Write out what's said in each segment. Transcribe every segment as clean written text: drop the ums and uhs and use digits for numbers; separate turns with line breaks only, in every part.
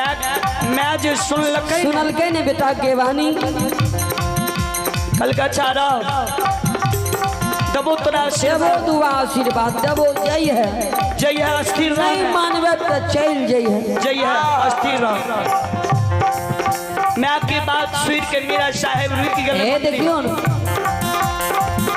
मैं जे सुनलकै
सुनलकै ने बेटा के वाणी।
कल का चारा दबो तोरा
देबो दुआ आशीर्वाद देबो, जय है
जय है स्थिर रह।
नहीं मानबे तो चल जय है
जय है स्थिर रह। मैं के बात सुन के मेरा साहेब रुक गेल।
ए देखियो न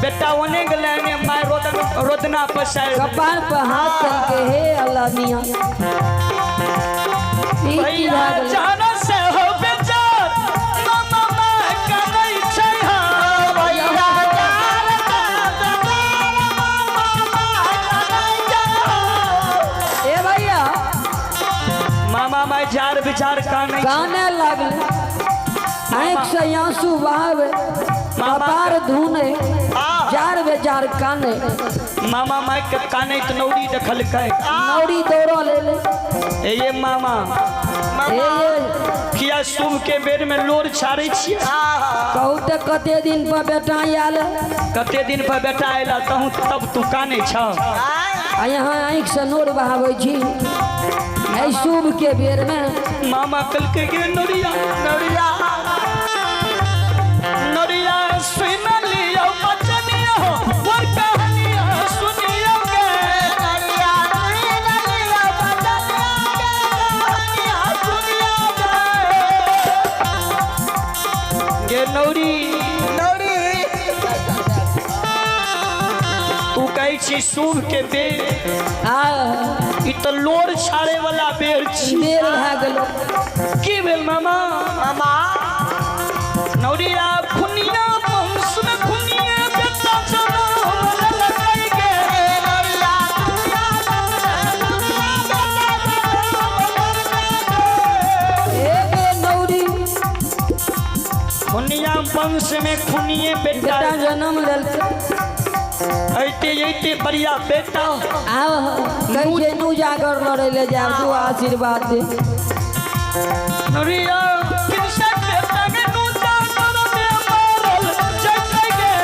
बेटा ओने गेलै ने my रोदन रोदना पसार
कपार पर हाथ करके हे अल्लाह मियां ई की
भैया
भए गेलै?
जाना से हो बेचार मामा my कनै छै हा भैया
ए भैया
मामा my जार विचार कानै
काने लागल, आँख से आंसू बहावे, कपार धुने, जार बेजार काने।
मामा my के कानै त नौरी देखलकै,
नौरी दौड़ ले ले।
ए ये मामा
ए ये
किया शुभ के बेर में लोर छाड़ै छियै?
कहू तऽ कते दिन पर बेटा आयल,
कते दिन पर बेटा आयल तहूँ तब तू कानै छ
आ यहाँ आँखि से नोर बहाबै छी एहि शुभ के बेर में।
मामा कहलकै गे नौरिया नौरिया नौरिया सुन लियौ बचनिया हो मोर कहानिया सुनियौ गे नौरिया सुन लियौ बचनिया गे कहानिया सुनियौ गे। गे नौरी
नौरी
तू कहै छी शुभ के बेर,
आ
ई तऽ लोर छाड़े वाला बेर छी।
बेर भए गेल।
की भेल मामा?
मामा
नौरिया खुनिया वंश में खुनिया बेटा जनम लेलकै गे।
नौरिया
ए गे नौरी
खुनिया वंश में खुनिये बेटा
बेटा जन्म लेलकै।
ऐते ऐते बढ़िया बेटा
आब कहै छै नू जागर लड़ै ले जायब, दुआ आशीर्वाद दे।
नौरिया किनसे बेटा के नू जागर में मारल जैतै गे।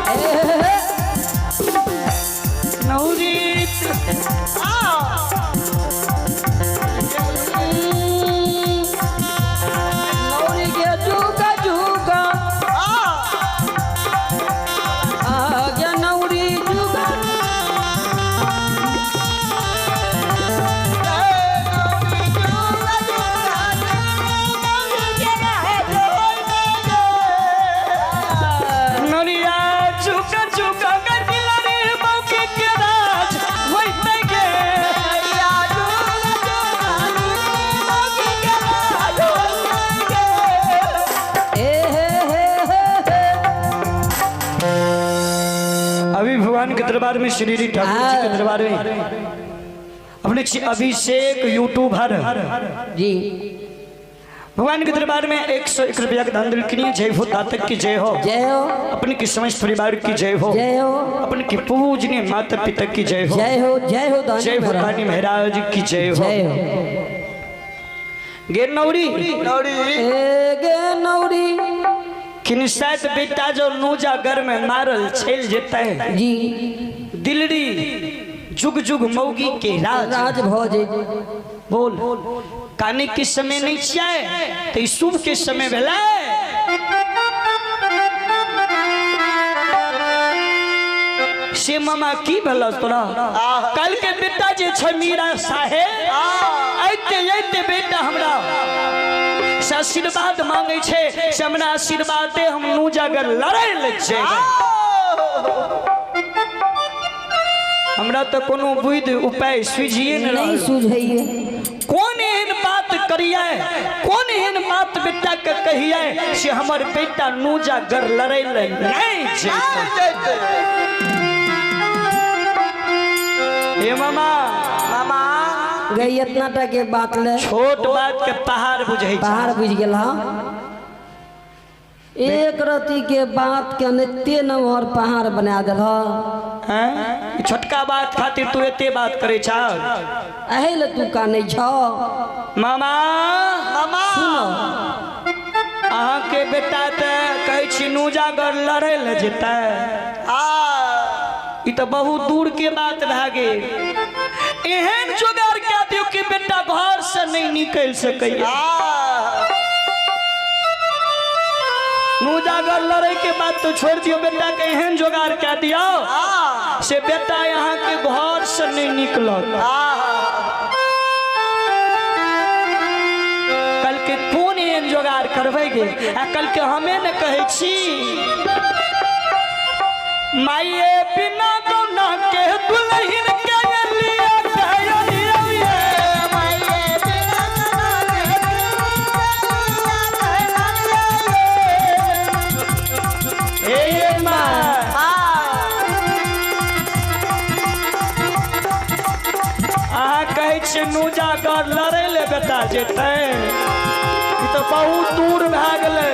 ए हे हे।
नौरी
नौरी के जुगा जुगा आ गे नौरी जुगा।
नौरिया चुका चुका गदिला रे मौके के राज होइतै गे।
ए हे हे हे हे।
अभी भगवान के दरबार में श्री श्री ठाकुर जी के दरबार में अपने छी अभिषेक यूट्यूबर
जी
भगवान के दरबार में 101 रुपया के दान दिलखिन। जय हो दातक की जय हो,
जय हो
अपने की समस्त परिवार की जय हो,
जय हो
अपने की पूजनीय माता पिता की जय हो,
जय हो जय हो दानी
जय हो
महाराज।
दानी महाराज की जय हो।
जय हो।
गे नौरी
नौरी
ए गे नौरी
किन शायद बेटा जो नूजा घर में मारल छेल जेतै
जी
दिलड़ी जुग जुग मौगी के राज
राज भऽ
बोल काने के समय नहीं छियै तो ई शुभ के समय भेलै। से मामा की भेल तोरा? कल के बेटा जे छै मीरा साहेब ऐते ऐते बेटा हमरा से आशीर्वाद मांगे छै, से हमरा आशीर्वाद दे हम नूजागर लड़ै ले जेबै। हमरा तऽ कोनो बुद्धि उपाय सूझिए ने
नहीं
रहल।
सूझैए।
कोन एहन बात करिए, कोन एहन बात बेटा के कहिए से हमर बेटा नूजागर लड़ै ले नहीं जेतै। हे मामा
मामा
गई इतना टा के बात ले
छोट बात के पहाड़ बुझै छै।
पहाड़ बुझि गेल। हाँ एक रति के बात के एते नमहर पहाड़ बना देलह।
हैं? ई छोटका बात खातिर तू एते बात करे छा?
एहि ले तू कानै छौ?
मामा,
मामा,
सुनो,
अहाँ के बेटा तऽ कहै छी नूजागर लड़ै लए जेतै। ई तऽ बहुत दूर के बात भए गेल। एहन जोगाड़ कए दियौ कि बेटा घर से नहीं निकलि सकैया। नूजागर लड़े के बात तो छोड़ दियौ, बेटा के एहन जोगाड़ कए दियौ से बेटा यहाँ के घर से नहीं निकलत। कल के कोन एहन जोगाड़ करबै गे? आ कल के हमे ने कहै छी माइये बिना गौना के दुल्हन के लिया नूजागर लड़ै ले बेटा जेतै, ई तऽ बहुत दूर भए गेलै।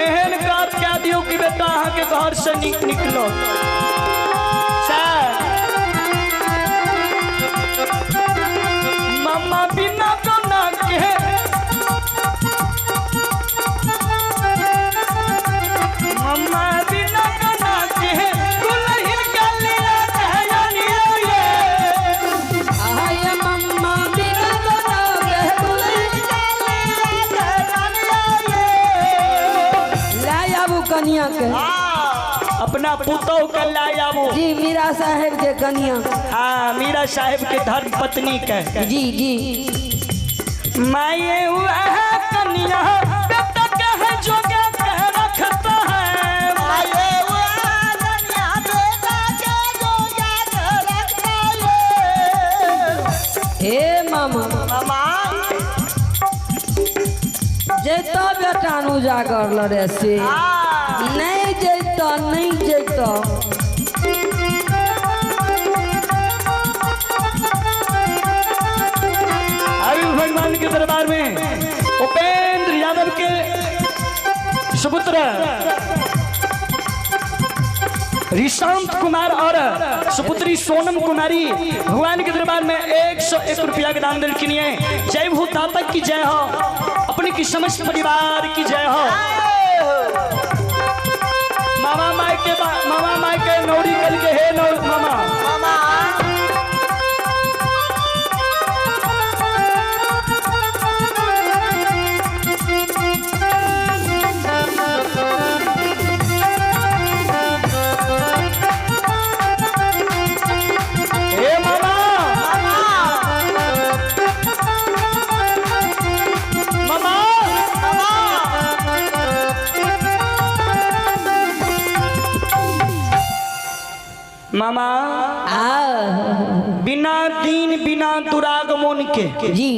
एहन काज कए दियौ कि बेटा अहाँके घर से निकलो। मम्मा बिना गौना के, मम्मा बिना गौना के दुल्हन के लिया।
कनिया के
अपना पुतोह के लाय आबू।
जी, मीरा साहेब के कनिया।
हाँ, मीरा साहेब के धर्म पत्नी के।
जी जी।
माये वह कनिया बेटा के है जोगा के रखता है।
माये वह कनिया बेटा के जोगा के रखता है।
हे मामा,
मामा
जैता बेटा नूजागर लड़े से नहीं जैता, नहीं जैता।
अभी भगवान के दरबार में उपेंद्र यादव के सुपुत्र रिशांत कुमार और सुपुत्री सोनम कुमारी भगवान के दरबार में 101 रुपया के दान दिलखिन। जय भूतातक की जय हो, अपने की समस्त परिवार की जय हो। मामा माई के मामा माई के नौरी कल के हे नौ मामा।
मामा,
हे मामा, मामा, मामा, बिना दीन बिना दुरागमन के
जी,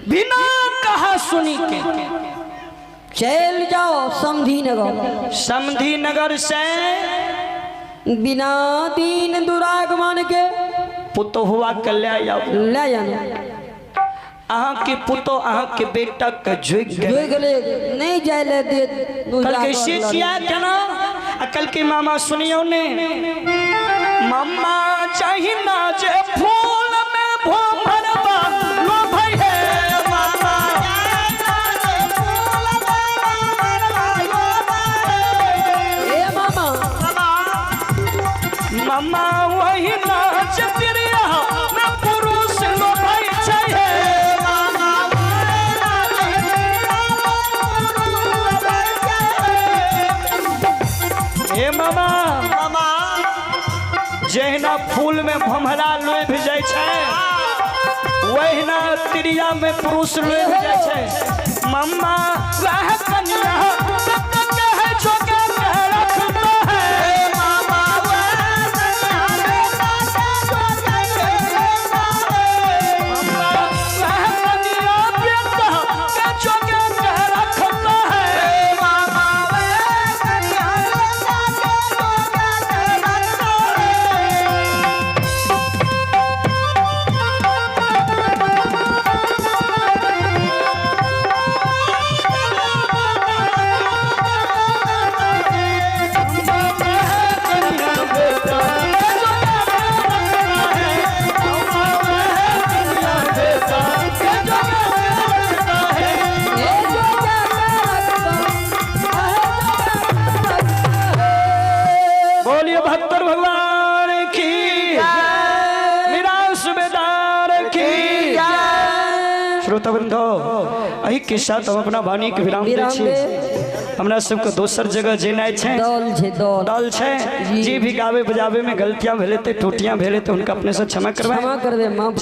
बिना कहा सुनी के
चल जाओ समधी नगर।
समधी नगर से
बिना दीन दुरागमन के
पुतोहुआ के ले आउ।
ले जाना।
अहाँ के पुतोह अहाँ के बेटा के जोग
गेलै, नहीं जाय ले दे।
कल के से किया केना? आ कल के मामा सुनियो ने, मामा चाहिना जे फूल में भोमरबा लोभै है। मामा
ए मामा,
मामा वही नाच प्रिया में पुरुष लोभै छै।
मामा
हे मामा,
मामा,
जहिना फूल में भमरा लोभ जाइ छै वहिना तिरिया में पुरुष लोभ जाइ छै। मम्मा वह कन्या कह जोगा के रखता है।
मामा वह कन्या बेटा के जोगा के रखता है।
मम्मा वह कन्या बेटा के जोगा के रखता है।
मामा वह कन्या बेटा के जोगा के रखता है।
श्रोता बंधु, एहि के साथ हम अपना वाणी के विराम दै
विराम
छी।
दे।
हमरा सबके दोसर जगह जेनाइ छै।
दल छै, दल।
दल छै।
जी।
जे भी गावे बजावे में गलतियां भेले ते, टूटियां भेले ते, हुनका अपने से क्षमा करबै।
क्षमा करबै, माफ।